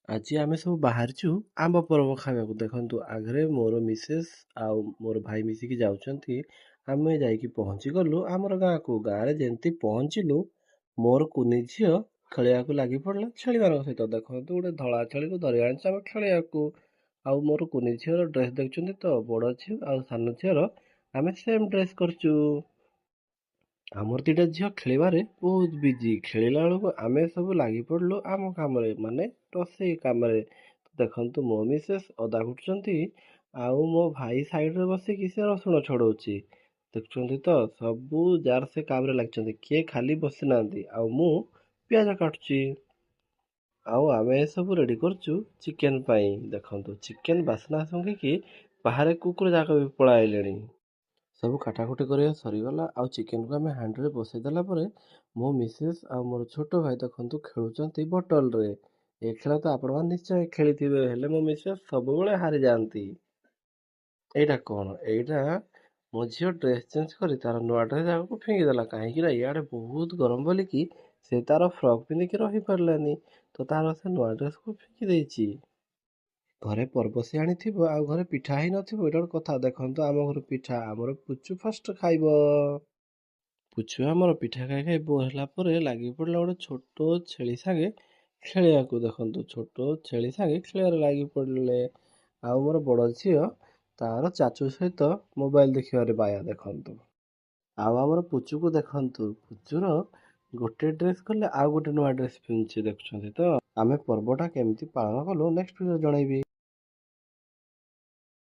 ଆଜି ଆମେ ସବୁ ବାହାରିଛୁ ଆମ୍ବ ପର୍ବ ଖାଇବାକୁ। ଦେଖନ୍ତୁ, ଆଗରେ ମୋର ମିସେସ୍ ଆଉ ମୋର ଭାଇ ମିଶିକି ଯାଉଛନ୍ତି। ଆମେ ଯାଇକି ପହଞ୍ଚିଗଲୁ ଆମର ଗାଁକୁ। ଗାଁରେ ଯେମିତି ପହଞ୍ଚିଲୁ, ମୋର କୁନି ଝିଅ ଖେଳିବାକୁ ଲାଗି ପଡ଼ିଲା ଛେଳିମାନଙ୍କ ସହିତ। ଦେଖନ୍ତୁ, ଗୋଟେ ଧଳା ଛେଳିକୁ ଧରି ଆଣିଛୁ ଆମେ ଖେଳିବାକୁ। ଆଉ ମୋର କୁନି ଝିଅର ଡ୍ରେସ୍ ଦେଖୁଛନ୍ତି ତ? ବଡ଼ ଝିଅ ଆଉ ସାନ ଝିଅର ଆମେ ସେମ୍ ଡ୍ରେସ୍ କରିଛୁ। ଆମର ଦୁଇଟା ଝିଅ ଖେଳିବାରେ ବହୁତ ବିଜି। ଖେଳିଲା ବେଳକୁ ଆମେ ସବୁ ଲାଗି ପଡ଼ିଲୁ ଆମ କାମରେ, ମାନେ ରୋଷେଇ କାମରେ। ଦେଖନ୍ତୁ, ମୋ ମିସେସ୍ ଅଦା କୁଟୁଛନ୍ତି ଆଉ ମୋ ଭାଇ ସାଇଡ଼ରେ ବସିକି ସେ ରସୁଣ ଛଡ଼ଉଛି। ଦେଖୁଛନ୍ତି ତ, ସବୁ ଯାର ସେ କାମରେ ଲାଗିଛନ୍ତି, କିଏ ଖାଲି ବସିନାହାନ୍ତି। ଆଉ ମୁଁ ପିଆଜ କାଟୁଛି। ଆଉ ଆମେ ଏସବୁ ରେଡ଼ି କରୁଛୁ ଚିକେନ୍ ପାଇଁ। ଦେଖନ୍ତୁ, ଚିକେନ୍ ବାସ୍ନା ଶୁଙ୍ଘିକି ବାହାରେ କୁକୁର ଯାକ ବି ପଳାଇଲେଣି। ସବୁ କାଟାକୁଟି କରିବା ସରିଗଲା ଆଉ ଚିକେନକୁ ଆମେ ହାଣ୍ଡିରେ ବସେଇ ଦେଲା ପରେ ମୋ ମିସେସ୍ ଆଉ ମୋର ଛୋଟ ଭାଇ ଦେଖନ୍ତୁ ଖେଳୁଛନ୍ତି ବଟଲରେ। ଏ ଖେଳ ତ ଆପଣମାନେ ନିଶ୍ଚୟ ଖେଳିଥିବେ, ହେଲେ ମୋ ମିସେସ୍ ସବୁବେଳେ ହାରିଯାଆନ୍ତି। ଏଇଟା କ'ଣ? ଏଇଟା ମୋ ଝିଅ ଡ୍ରେସ୍ ଚେଞ୍ଜ କରି ତାର ନୂଆ ଡ୍ରେସ୍ ଆଗକୁ ଫିଙ୍ଗିଦେଲା, କାହିଁକି ନା ଇଆଡ଼େ ବହୁତ ଗରମ ବୋଲିକି ସେ ତାର ଫ୍ରକ୍ ପିନ୍ଧିକି ରହିପାରିଲାନି, ତ ତାର ସେ ନୂଆ ଡ୍ରେସ୍କୁ ଫିଙ୍ଗି ଦେଇଛି। ଘରେ ପର୍ବ ସେ ଆଣିଥିବ ଆଉ ଘରେ ପିଠା ହେଇନଥିବ, ଏଇଟା ଗୋଟେ କଥା? ଦେଖନ୍ତୁ, ଆମ ଘରୁ ପିଠା ଆମର ପୁଚୁ ଫାଷ୍ଟ ଖାଇବ। ପୁଚୁ ଆମର ପିଠା ଖାଇ ଖାଇ ବୋର୍ ହେଲା ପରେ ଲାଗି ପଡ଼ିଲା ଗୋଟେ ଛୋଟ ଛେଳି ସାଙ୍ଗେ ଖେଳିବାକୁ। ଦେଖନ୍ତୁ, ଛୋଟ ଛେଳି ସାଙ୍ଗେ ଖେଳିବାରେ ଲାଗି ପଡ଼ିଲେ। ଆଉ ମୋର ବଡ଼ ଝିଅ ତାର ଚାଚୁ ସହିତ ମୋବାଇଲ ଦେଖିବାରେ ବାୟା। ଦେଖନ୍ତୁ, ଆଉ ଆମର ପୁଚୁକୁ ଦେଖନ୍ତୁ, ପୁଚୁର ଗୋଟେ ଡ୍ରେସ୍ କଲେ ଆଉ ଗୋଟେ ନୂଆ ଡ୍ରେସ୍ ପିନ୍ଧୁଛି। ଦେଖୁଛନ୍ତି ତ? ଆମେ ପର୍ବଟା କେମିତି ପାଳନ କଲୁ ନେକ୍ସଟ ଭିଡ଼ିଓ ଜଣେଇବି।